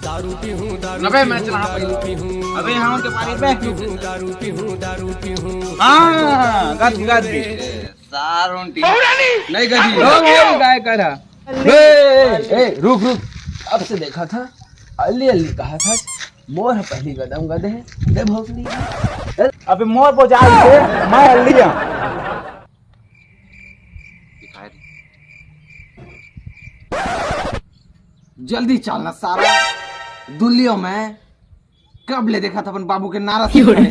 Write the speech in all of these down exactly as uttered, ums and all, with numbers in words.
अबे मैं चला पहले। अबे यहाँ के पानी पे। हाँ, गद गद। सारों टी। नहीं गदी। ओ, ओ, गाय करा। ए, ए, ए, रुक, रुक। अब से देखा था, अल्ली अल्ली कहा था, मोर ह पहली गदम गदे है, दे भोसड़ी। अबे मोर बोझाल से, मैं अल्ली हूँ। जल्दी चलना सारा, दुल्लियो मैं कब ले देखा था अपन बाबू के नारा से। कुंदी,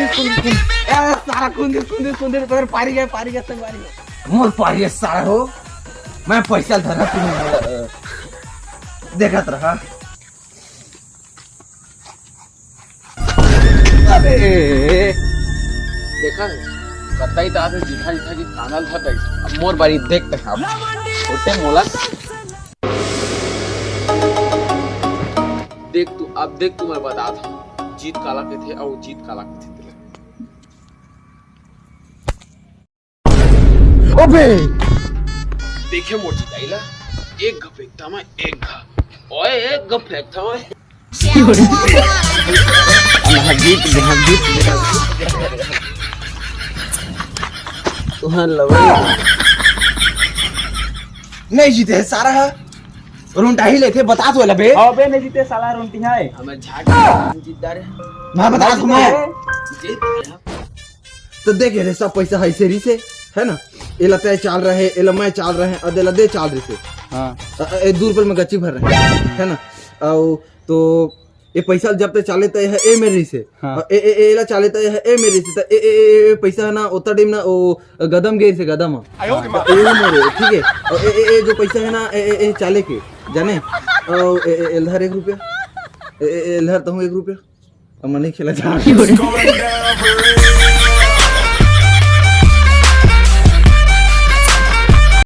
कुंदी, कुंदी। ए, सारा कुंदी, कुंदी, कुंदी, तोर पारी गए, पारी गए, सब पारी गए। मोर पारी है सारा हो, मैं पैसा धरा तुम्हें, अ, देखत रहा। अरे, देखा है? बताई तो आपने जीठा जीठा की कानल था कहीं। अब मोर बारी देखते हैं आप। छोटे मोला। देख तू, अब देख तू, मैं बता था। जीत काला के थे और जीत काला के थे। अबे! देखे मोर जिताई ला, एक घ फेंकता मैं, एक घ। ओए, एक घ फेंकता मैं। मैं जीत गया, जीत गया। तुहां लवई। नहीं जीते है सारा। रोंटा ही लेथे, बता तो लबे। अबे नहीं जीते साला, रोंटी है। हमें झाट जीतदार है। मैं बता दूं मैं। जीत गया। तो देखे रे, सब पैसा है से रिसे, है ना? एला तय चाल रहे, एला मैं चाल रहे, अदेला दे चाल रिसे। हाँ। अ, अ, ए दू रुपये में गच्ची भर रहे, है ना? अउ तो ये पैसा जब तय चाले तय है, ए मेर रिसे। हाँ। अ, ए, ए, ए, एला चाले तय है, ए मेर रिसे। त ए, ए, ए, ए पैसा है ना, ओता टाइम ना, ओ गदम गे से गदम। आयो रे माँ। ए मेरे, ठीक है? अउ ए, ए, ए जो पैसा है ना, ए, ए, ए चाले के, जाने? अउ ए, ए, एलधर एक रुपया। ए, ए, एलधर तहूँ एक रुपया। अब मैं नहीं खेला जा।